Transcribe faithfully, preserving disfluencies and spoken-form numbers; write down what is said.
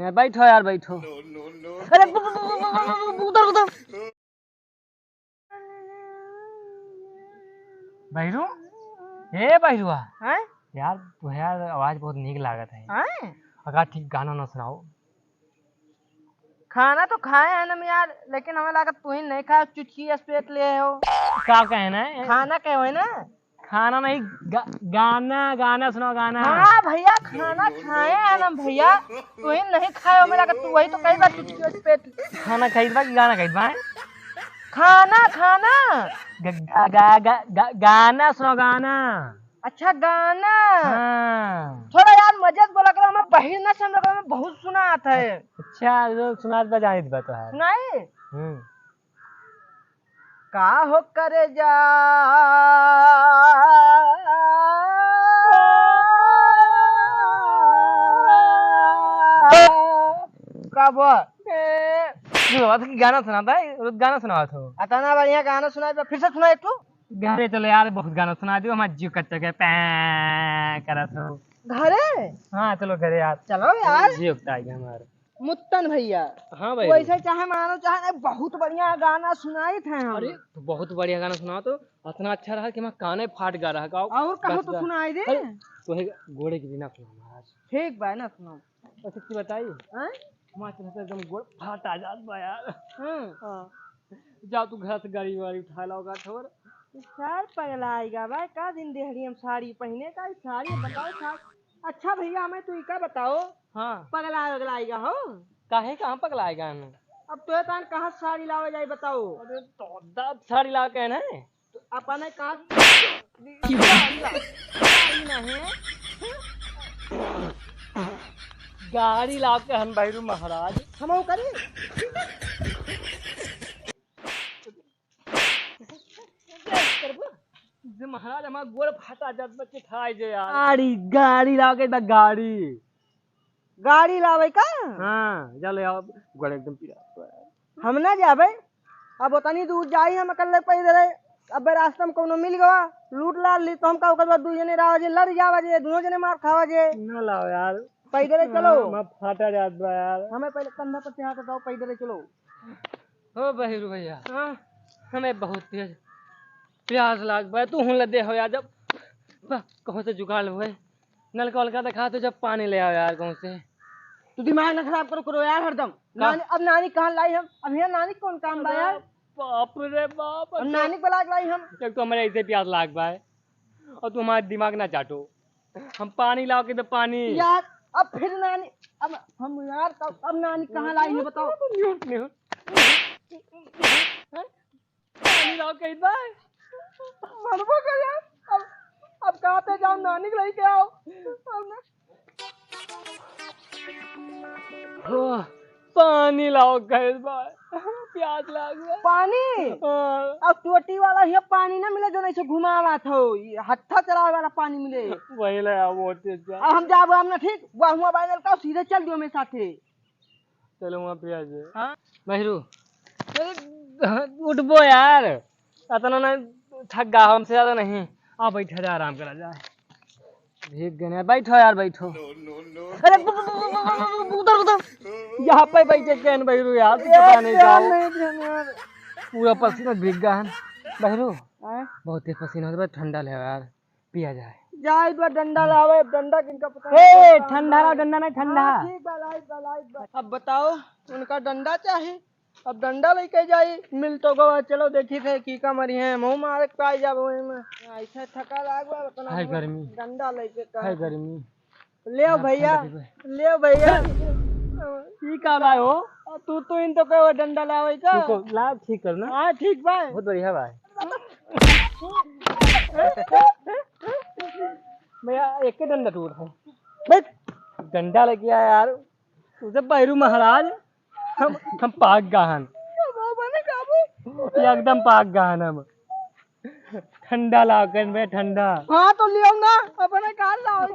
यार, बैठो यार, बैठो। अरे, ब-, ब-, उधर, उधर। बहिरू, ए बहिरुआ। हैं? यार, तोहार आवाज बहुत नीक लागत है। हैं? अगर ठीक गाना ना सुनाओ। खाना तो खाए हैं हम यार, लेकिन हमें लागत तू ही नहीं खाए, चुटकी स्पेट ले हो। का कहना है? खाना कहे हो ना? खाना नहीं, गा-, गाना, गाना सुनाओ, गाना। हाँ भैया, खाना खाए हैं हम भैया, तू ही नहीं खाए हो, हमें लागत तू वही तो कही बा चुटकी स्पेट। खाना खाइत बा कि गाना खाइत बा? खाना, खाना। ग-, गा-, गा-, गा-, गा-, गाना सुनाओ, गाना। अच्छा, गाना। हाँ। थोड़ा यार मजे से बोला करो, हमें बहिर ना समझ करो, हमें बहुत सुनात है। अच्छा, जो सुनात बा, जानित बा तो है। सुनाई? हम्म। का हो करे जा? का बोल? ए, जो बात की गाना सुनाता है, रोज गाना सुनावत हो। अतना बढ़िया गाना सुनाई बा, फिर से सुनाई तू। घरे चलो यार, बहुत गाना सुना दियो, हमारा जीव कच्चा के पै करत हो। घरे? हाँ, चलो घरे यार। चलो यार। जीव कच्चा है हमारा। मुत्तन भैया। हाँ भाई। वैसे चाहे मानो चाहे नहीं, बहुत बढ़िया गाना सुनाई थे हम। अरे, तो बहुत बढ़िया गाना सुनाओ तो, इतना अच्छा रहा कि मैं काने फाट गा रहा गाओ। और कहो बस तो गा। सुनाई दे। अरे, तो है गोड़े की बिना सुना महाराज। ठीक बा ना, सुनाओ। और सच्ची बताई? हाँ? हमारे तरफ से एकदम गोड़ फाट आ जात बा यार। हाँ। हाँ। जाओ तू घर से गाड़ी वाड़ी उठा लाओ, गाठ और। ई सार पगलाइगा बा, का दिन देहरी हम साड़ी पहिने का, ई साड़ी बताओ सार। अच्छा भैया, हमें तू ई का बताओ? हाँ। पगला वगलाइगा हो? काहे, कहाँ पगलाइगा हमें? अब तोहे तान कहाँ साड़ी लावे जाई बताओ? अरे तो दब साड़ी लावे के है ना? अपने का गाड़ी नहीं, गाड़ी लाके हम भैरू महाराज। हम वो करी। जे महाराज हमार गोड़ फाटा जात बच्चे खाए जे यार। गाड़ी, गाड़ी लाके बा गाड़ी। गाड़ी लावे का? हाँ, जा ले आओ, गोड़ एकदम पीरा। हम ना जाबे, अब उतनी दूर जाई हम अकेले पैदल। अब रास्ता में कौनो मिल गवा, लूट लाल ली तो हम का ओकर बाद दू जने रहा जे, लड़ जावा जे, दोनों जने मार खावा जे। ना लाओ यार। पैदल चलो। हाँ, मैं फाटा जात बा यार। हमें पहले कंधा पर से हाथ हटाओ, पैदल चलो। हो बहिरू भैया, हाँ? हमें बहुत तेज प्यास लाग बा, तू हुन ले दे हो यार, जब बा, कहूँ से जुगाड़ होए। नलका वलका देखा तो जब पानी ले आओ यार कहूँ से। तू दिमाग ना खराब करो, करो यार हरदम। का? नानी, अब नानी कहाँ लाई हम? अब यहाँ नानी कौन काम बा यार? अरे बाप रे बाप, अब तो नानी के बुला के लाई हम। एक तो हमारे ऐसे प्यास लाग बा है, और तू हमारा दिमाग ना चाटो। हम पानी लाओ के दे पानी। यार, अब फिर नानी, अब हम यार, अब, अब नानी कहाँ लाई है बताओ? न्यू, न्यू। पानी लाओ कहीं बा। मरबो कर यार। अब, अब कहाँ पे जाओ, नानी के लेके आओ। अब ना- हो, पानी लाओ कहीं बा। प्यास लाग बा। पानी? हाँ। अब टोटी वाला ये पानी ना मिले जो नहीं से घुमावा था, ये हत्था चलावे वाला पानी मिले। वही ले आओ, वो तेज बा। अब हम जाबो हम ना, ठीक? वह हुआ बादल का सीधे चल दियो मेरे साथे। चलो वहाँ पे आ जाए। हाँ? बहिरू, अरे, उठबो यार, अतना ना थक गा, हमसे ज्यादा नहीं। आ बैठा जा, आराम करा जाए। भीग गए यार, बैठो यार, बैठो। अरे, ब-, ब-, उधर, उधर। यहाँ पे बैठे गए बहिरू यार, तू ए, पता नहीं ध्यान जाओ। नहीं, ध्यान यार। पूरा पसीना भीग गया है। बहिरू, हाँ? बहुत तेज पसीना होता है, ठंडा ले यार। पिया जाए। जा, एक बार डंडा लावे, डंडा किनका पता ए, नहीं। ठंडा ला, डंडा नहीं, ठंडा। हाँ, ठीक बा, लाइट बा, लाइट बा। अब बताओ, उनका डंडा चाही, अब डंडा लेके जाई, मिल तो गवा, चलो देखी थे की का मरी है, मुँह मारे के पाई जाबो एमे। ऐसे थका लाग बा, अपना हाय मुँह गर्मी। डंडा लेके का। हाय गर्मी। ले आओ हाँ, भैया, ठंडा पीबे। ले आओ भैया। ई का लाए हो? तू, तू इन तो कहे डंडा लावे का? रुको, लाभ ठीक करना। हाँ, ठीक बा। बहुत बढ़िया बा। भैया, एक के डंडा टूट है। बैठ। डंडा लेके आया यार। उसे बहिरू महाराज, हम, हम पाक गहन। बाबा ने काबू। एकदम पाक गहन हम। ठंडा लाओ कन बे, ठंडा। हाँ, तो लियो ना, अपने कार लाओ।